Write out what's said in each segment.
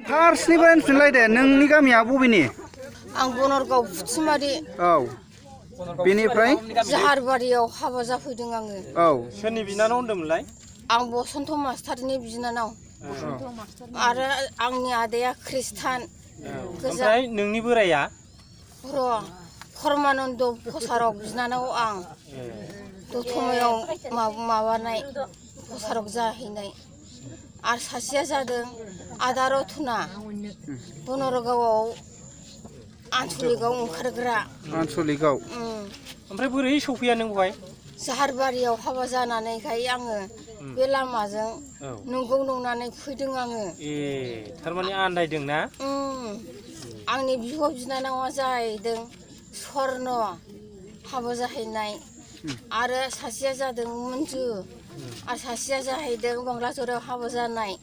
फार्स्टनिफ्राय फिनलाय दे नोंनि गामिया बबेनि? आं बनरगाव फुथिमारि। औ बेनिफ्राय जाहारबारियाव हाबा जाफैदों आङो। औ सोरनि बिनानाव होनदोंमोनलाय? आं बसन्त मास्टारनि बिनानाव आरो आंनि आदाया खृष्टान। ओमफ्राय नोंनि बोराया? र' परमानन्द प्रसारक बिनानाव आं दतमायाव माबानाय प्रसारक जाहैनाय आरो सासेया जादों आदा रतना बनरगावआव आनसलिकआव ओंखारग्रा। आनसलिकआव ओमफ्राय बोरै सफैया नों बहाय? जाहारबारियाव हाबा जानानैखाय आङो बे लामाजों नंगौ नंनानै फैदों आङो। ए थारमाने आन्दायदों ना? आंनि बिब' बिनानावा जाहैदों स्वर्ण हाबा जाहैनाय आरो सासेया जादों मन्जु आरो सासेया जाहैदों बांलाजराव हाबा जानाय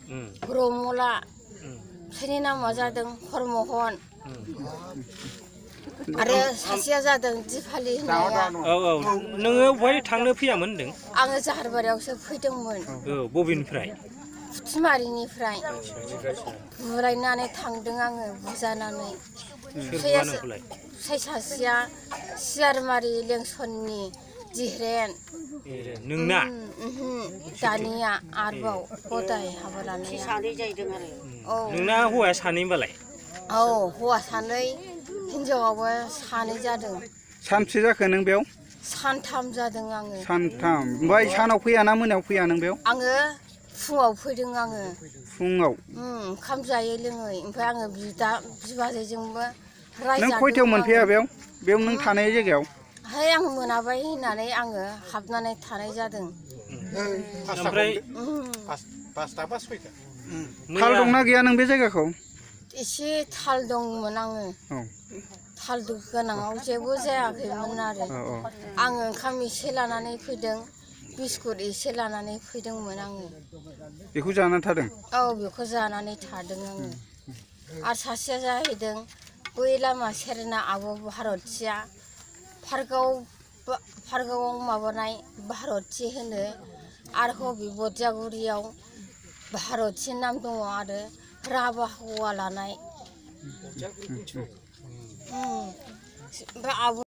रमला। फिसायनि नामा जादों हरमहन आरो सासेया जादों दिपालि होननाया। औ औ नोङो बहाय थांनो फैयामोन होनदों? आङो जाहारबारियावसो फैदोंमोन। औ बबेनिफ्राय? फुथिमारिनिफ्राय बुरायनानै थांदों आङो बुजानानै। फिसाय सासेया सियारमारि लेंसननि दिह्रेन। नोंना? दानिया आरोबाव गदाय हाबा लानाया सानै जाहैदों आरो। औ नोंना हौवाया सानै होनबालाय? औ हौवा सानै हिनजावाबो सानै जादों। सानबेसे जाखो नों बेयाव? सानथाम जादों आङो। सानथाम। ओमफ्राय सानाव फैया ना मोनायाव फैया नों बेयाव? आङो फुङाव फैदों आङो। फुङाव? ओंखाम जायै लोङै ओमफ्राय आङो बिबाजैजोंबो नों खयथायाव मोनफैया बेयाव नों थानाय जायगायाव? हाय आं मोनाबाय होननानै आङो हाबनानै थानाय जादों। ओमफ्राय पासता बा सयता? थाल दंना गैया नों बे जायगाखौ? एसे थाल दंमोन आङो। थाल गोनाङाव जेबो जायाखैमोन आरो। आङो ओंखाम एसे लानानै फैदों बिस्कुट एसे लानानै फैदोंमोन आङो। बेखौ जानानै थादों? औ बेखौ जानानै थादों आङो। आरो सासेया जाहैदों बै लामा सेरना आब' भारतिया पार्कआव माबानाय भारति होनो आरो हबि बदियागुरियाव भारति नाम दङ आरो राभा हौवा लानाय। ओमफ्राय आब'